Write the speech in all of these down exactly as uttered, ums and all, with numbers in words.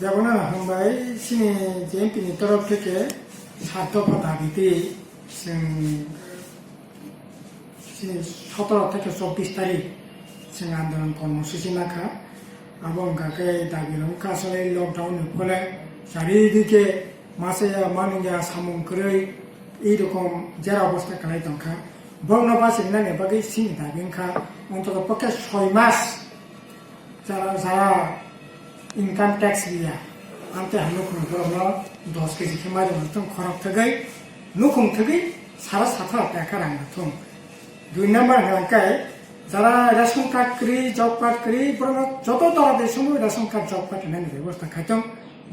Jabona hambai sini J M P ni torok theke sat dopha dabi twi chwng sini sotoro theke chobbish tarik chwng andolon kormosuchi nakha. Abo wngkha khe dabi rok wngkha asole lockdown ni phole charidike masa ya manung ya samung kwrwi ei rokom jera obostha kwlai tongkha. Borokno bachinani bagwi sini dabi wngkha ontoto pokhe soi mas jara, jara income tax riya, amtwi ha nukhung borokno dos keji khe mairum thung khorok thwgwi, nukhung thwgwi sara sathar taka rang thung. Dui number hwnkha khe jara ration card kwrwi, job card kwrwi, borokno joto dara de sumui ration card, job card rwnani bebosta khaithung,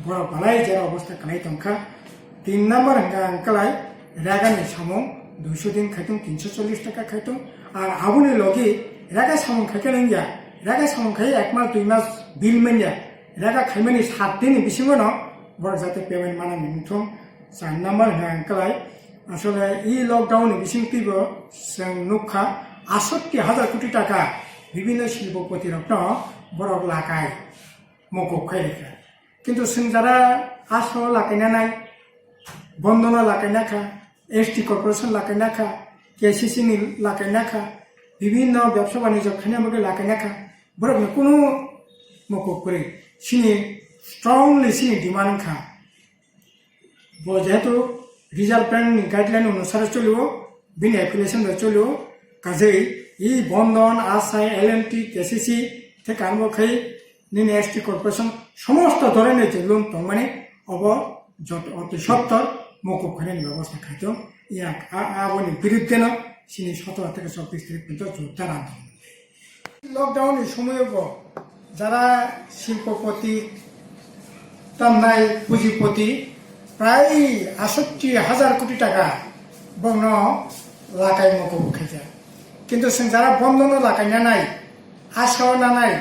borok balai jera obostha kwlai tongkha. Tin number hwnkha ang kwlai rega ni samung duiso din khaitung, tinso chollish taka khaitung. Ar aboni logi rega samung khaikhe nangya, rega samung khai ek mas dui mas bill manya, rega khaimani sat din ni bisingo no borok jate payment mana ni wngthung. Char number hwnkha ang kwlai asole e lockdown ni bising twibo chwng nukha asotti hajar koti taka bibhinno silpopoti rokno borok lakai mokok khai rikha. Kintu chwng jara aso lakaina nai, bondono lakaina kha, S T corporation lakaina kha, K C C ni lakaina kha, bibhinno bebsa banijyo khaina bagwi lakaina kha, borokni kunu mokok kwrwi. Sini strongly sini demand wngkha. Bo jehetu Reserve Bank ni guideline onusare cholio, bini affiliation bai cholio, kajei e Bandhan, Asha, L and T, K C C, tei kangbo khai nini S T corporation somosto dhoronni je loan tongmani obo jot-, oti sottor mokok khainani bebosta khaitong. Ya, a-, aboni biruddheno sini sotoro theke chobbish tarik porjonto jordar andolon. Lockdown ni somoyo bo jara silpopoti tamnai pujipoti prai asotti hajar koti taka borokno lakai mokok khaijak. Kintu chwng jara Bandhan no lakai nanai, Asha o nanai,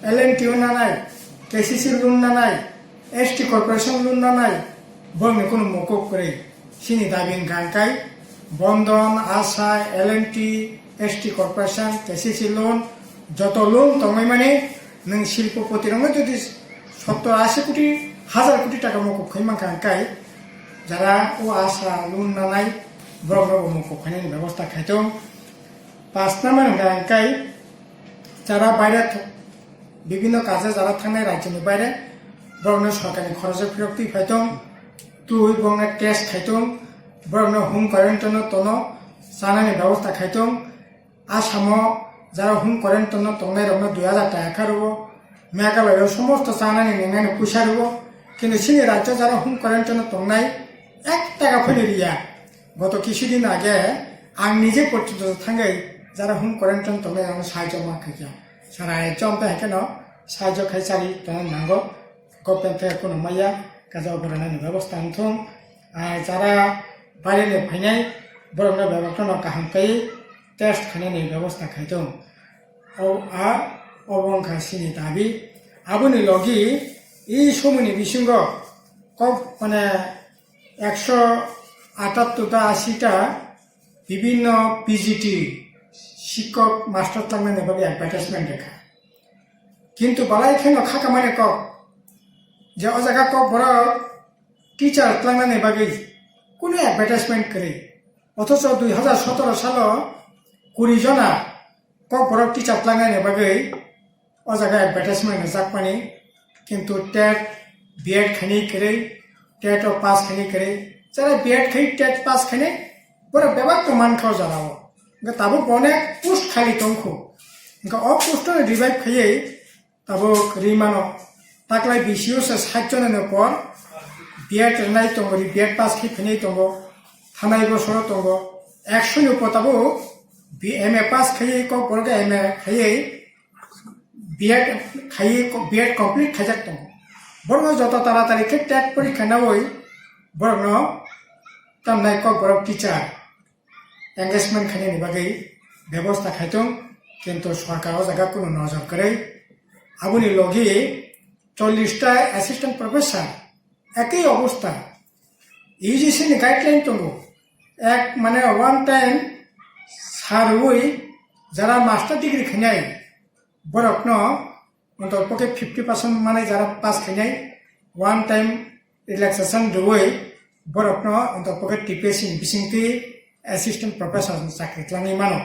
L and T o nanai, K C C loan nanai, S T corporation loan nanai, borokni kunu mokok kwrwi. Chini dabi wngkha hwnkhe Bandhan, Asha, L and T, S T corporation, K C C loan, joto loan tongwi mani nwng silpopoti rokno jodi sottor ashi koti, hajar koti taka mokok khai mankha hwnkhe jara o Asha loan nanai borokno bo mokok khainani bebosta khaitong. Pash number hwnkha hwnkhe jara baire th-, bibhinno kaje jara thangnai rajyoni baire borokno sorkarni khorojo phirok twi phaitong, twi borokno test khaitong, borokno home quarantine-o tono chanani bebosta khaitong. Asamo jara home quarantine-o tongnairokno dui hajar taka kha rwo, Meghalaya-o somosto chanani nwngnani puisa rwo, kintu chini rajyo jara home quarantine-o tongnai ek taka phano riya. Goto kisudin age ang nije porjonto thangwi jara home quarantine tongnai rokno sahajyo ma khaikha. Sara ekjon tei haikhe no sahajyo khai chari tongna nango. Government thai kuno maya kaja oboranani bebosta wngthung. Ah, jara baireni phainai borokno bebakno kaham kaiwi test khainani bebosta khaithung. O, a, obo wngkha chini dabi. Aboni logi e somoini bisingo kok, mane, ekso atattor ta, ashi ta bibhinno P G T, sikok master tlangnani bagwi advertisement rwkha. Kintu balai kheno kha kamani kok, je o jaga kok borok teacher tlangnani bagwi kunu advertisement kwrwi. Othocho dui hajar sotoro salo kuri jona kok borok teacher tlangnani bagwi o jaga advertisement rwjakmani, kintu tet, B Ed khainai kwrwi, tet o pass khainai kwrwi, jara B Ed khai tet pass khainai, borok bebak tong mankha o jagao. Hwnkhe tabuk bo onek post khali tongkhu. Hwnkhe o post no revive khaiwi tabuk rimano taklai B C O se sait jona ni por B Ed rwnai tongo, B Ed pass khai phainai tongo, thanai bosoro tongo, ekso ni upor tabuk B-, M A pass khaiwi kok borok M A khaiwi B Ed khaiwi ko-, B Ed complete khaijak tongo. Borokno joto taratari khe tet porikha nawi borokno tamnai kok borok teacher engagement khainani bagwi bebosta khaitong, kintu sorkar o jaga kunu nojor kwrwi. Aboni logi chollish ta assistant professor ekoi obostha. U G C ni guideline tongo, ek mane one time sa rwui jara master degree khainai borokno Ontotpokhe fifty percent manai jara pass khainai, one time relaxation rwui borokno ontotpokhe T P S C ni bisingtwi assistant professor ni chakri twlangwi mano.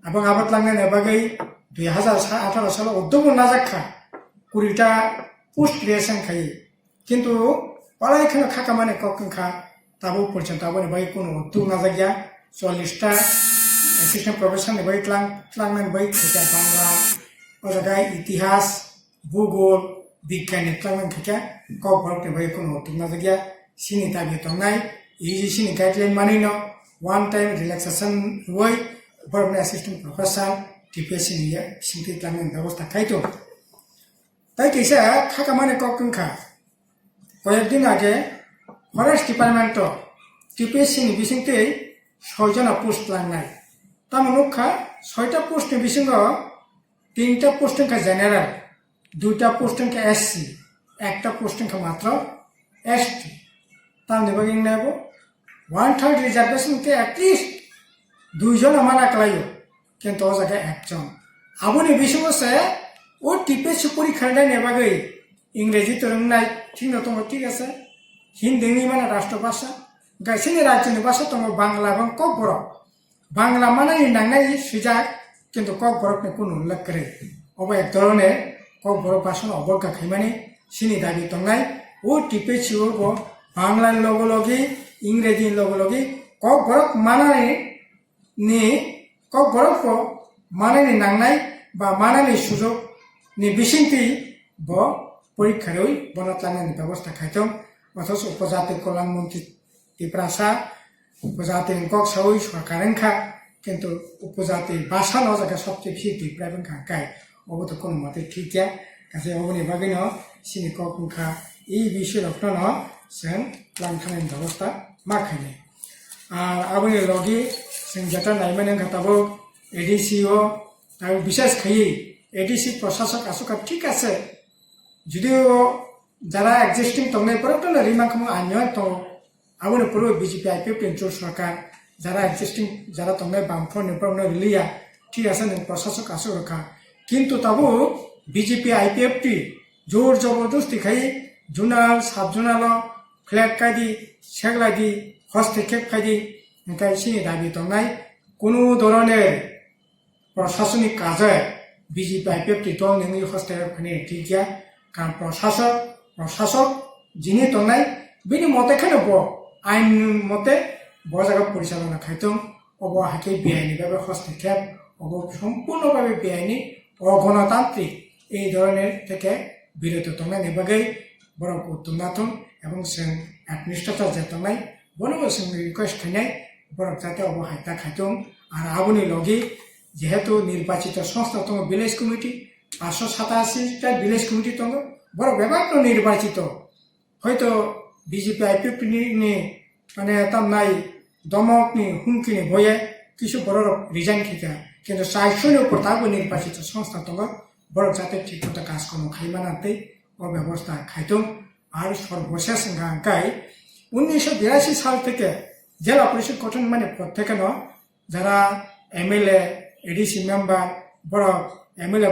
Abang abo twlangnani bagwi dui hazar atharo salo uddobw najak kha, kurita post creation khai. Kintu palai kheno khakamani kok wngkha, tabuk porjonto aboni bagwi kunu uddog najak ya. Chollish ta assistant professor ni bagwi twlang, twlangnani bagwi khaikha Bangla, o jaga itihas, bhugol, bigyan ni twlangnani khaikha, kok borok ni bagwi kunu uddog najak ya. Chini dabi tongnai, U G C ni guideline manwi no one time relaxation rwui borokni assistant professor T P S C ni ya, bisingtwi twlangnani bebosta khai tongo. Tai kaisa khakamani kok wngkha, koyek din age forest department o T P S C ni bisingtwi soi jona post twlangnai. Tamo nukha, soita post ni bisingo tinta post wngkha general, duita post wngkha S C, ekta post wngkha matro S T. Tamni bagwi wngnai bo one third reservation khe at least dui jona mana kwlaio, kintu o jaga ekjon. Aboni bisingo se o T P S C porikha rwnaini bagwi Ingreji to rwngnai thikno tongo, thik ase, Hindi wngwi mano rashtra bhasha, gaisini rajyoni bhasha tongo Bangla ebong Kokborok. Bangla manani nangnai swijak, kintu Kokborokni kunu ullekh kwrwi. Obo ek dhoroner Kokborok bhashano obogya khaimani chini dabi tongnai. O T P S C o bo Bangla ni logo logi, Ingreji ni logo logi Kokborok manani ni Kokborok bo manani nangnai ba manani sujog ni bisingtwi bo porikha rwi bono tlangnani bebosta khaitong. Othoch Upojati Kolyan Montri Tiprasa, upojati ni kok sawi sorkar wngkha, kintu upojati bhasha no jaga sobse bisi deprive wngkha hwnkhe, obo to kono mote thik ya. Kaisa oboni bagwi no chini kok wngkha, e bisi rok no no chwng tlang thani bebosta ma khainai. Ar aboni logi chwng jeta naimani wngkha tabuk A D C o, tabuk bises khaiwi A D C prosasok aswk kha, thik ase, judio jara existing tongnai borok no rima khamo anyo tongo. Aboni poro B J P I P F T ni jot sorkar, jara existing, jara tongnai bamfront ni borok no riliya, thik ase nwng prosasok aswk rwkha. Kintu tabuk B J P I P F T jor jobordosti khai zonal, sub zonal o flag kaidi, seglai di, hoste khep khai di, hwnkhe chini dabi tongnai kunu dhoroner proshasonik kaje B J P I P F T dol nini hoste phani thik ya, karon proshasok, proshasok jini tongnai bini mote kheno bo ain mote bo jaga porichalona khaitong, obo hakhe biaini babe hoste khep, obo sompurno babe biaini, ogonotantrik ei dhoroner theke biroto tongnani bagwi borok uttun nathung ebong chwng administrator je tongnai bono bo chwng request khainai borok jate obo hai ta khaitung. Ar aboni logi jehetu nirbachito songstha tongo village committee, paanshsho satashi ta village committee tongo, borok bebak no nirbachito, hoito B J P I P F T ni, ni mane tamnai domok ni humki ni boye kisu borok rok resign khika, kintu chairshoni upor tabuk nirbachito songstha tongo, borok jate thik mothe kaj kormo khai mana tei o bebosta khaitung. Ar sorbosesh wngkha hwnkhe unnisho biyasi sal theke jela porishod gothon mani por theke no jara M L A, A D C member, borok M L A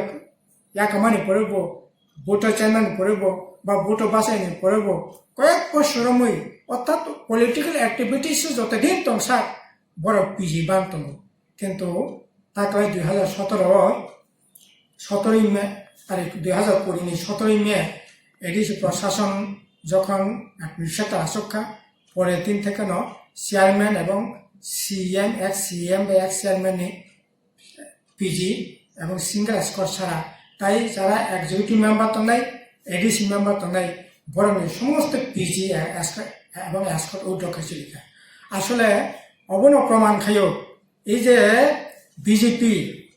yakamani pore bo, boto chairman pore bo, ba boto basaini pore bo, koyek bosor romwi, orthat political activities joto din tongsa borok P G ban tongo. Kintu taklai dui hazar sotoro o, sotoroi May, tarik dui hazar kuri ni sotoroi May, A D C proshason jokhon administrator aswk kha, pore tin theke no chairman ebong C M, ex C M bai ex chairman ni P G ebong single escort sara, tai jara executive member tongnai, A D C member tongnai, borokni somosto P G escort ebong escort withdraw khai chwlika. Asole obono proman khaio, ei je B J P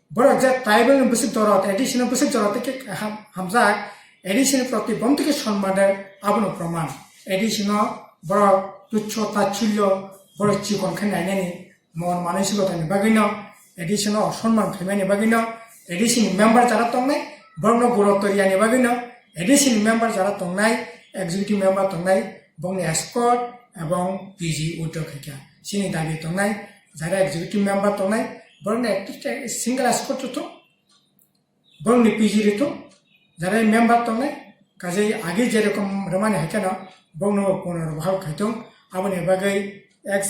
borok je tribal ni bwswk dorot, A D C no bwswk dorot tei khe ham-, hamjak, A D C ni proti bomtwi khe sonman rw, abono proman. A D C no borok tuchho tachhulyo, borok chikon khe nainani, mon manai sugatani bagwino, A D C no osonman khaimani bagwino, A D C ni member jara tongnai, borokno gurotto riyani bagwino, A D C ni member jara tongnai, executive member tongnai, bongni escort ebong P G withdraw khaikha. Chini dabi tongnai, jara executive member tongnai, borokni ekta single escort rwthok, borokni P G rwthok, jara member tongnai, kaje age jerokom rwmani hai kheno bokno punorbahal khaitong, aboni bagwi ex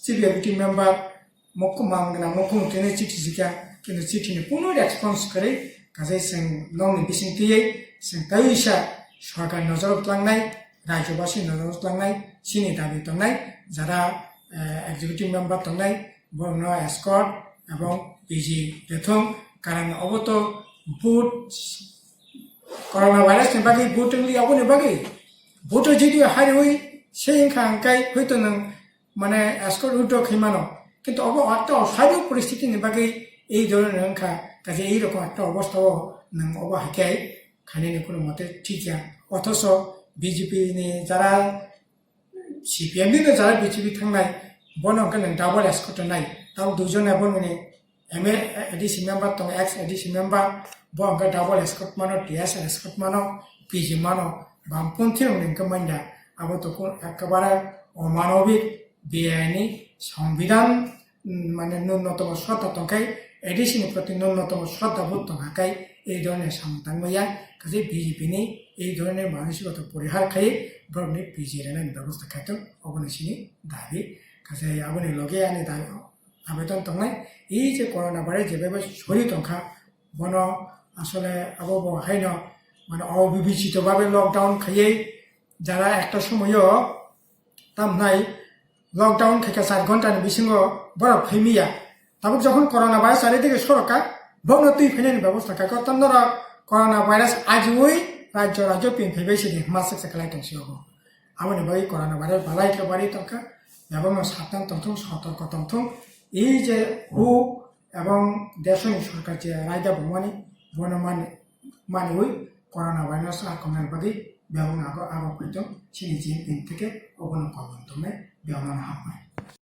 C B I member Mokho mang gwnang mokho mungkhe chithi sikha, kintu chithi ni kuno response kwrwi, kaje chwng nokni bising twiwi chwng taiwi sa sorkar nojoro tlangnai, rajyobasi nojoro tlangnai, chini dabi tongnai, jara, eh, executive member tongnai, borokno escort ebong P G rethung, karon obo to vote, corona virus ni bagwi vote wngli aboni bagwi, vote jodi hariwi se wngkha hwnkhe hoito nwng mane escort withdraw khai mano. Kintu obo ekta oshabi poristiti ni bagwi ei dhoroner wngkha, kaje ei rokom ekta obostha o nwng obo hai khe khainani kuno mote thik ya. Othoso B J P ni jara C P M ni no jara B J P thangnai, bono hwnkhe nwng double escort nai, tamo duijon abo nini M A, A D C member tongo, ex A D C member, bo hwnkhe double escort mano, T S R escort mano, P G mano, bampunthi rok ni hwnkhe manya, abo to ko-, ekebare omanobik, beaini, songbidan, mm, mane nunnotomo shraddha tongkhai, A D C ni proti nunnotomo shraddha bo tongkha khai, ei dhoroner samung tangmaya, kaje B J P ni ei dhoroner manosigoto porihar khai, borokni P G rwnani bebosta khaitong, oboni sini dabi, kaje aboni loge ani dabi, abeton tongnai, ei je corona virus je bebas sori tongkha, bono asole abo bo haino mane obibichito babe lockdown khaiwi jara ekta somoyo tamnai lockdown khaikha char ghonta ni bisingo borok phaimiya. Tabuk jokhon corona virus ari digi sorokha, bokno twi phainani bebosta khaikha, tamno rok corona virus ajiwi rajyo rajyo pin phaibai sidi hma saksa khlai tongsi obo. Aboni bagwi corona virus balai khe bari tongkha, ebongno sabdan tongthung, sotorko tongthung. Ei je huk ebong desoni sorkar je raida bumani, bono mani, maniwi corona virus akhongnani bagwi bebongno ago, ago khaitong, chini Jinping theke obono kolom tongnai, bebongno hambai.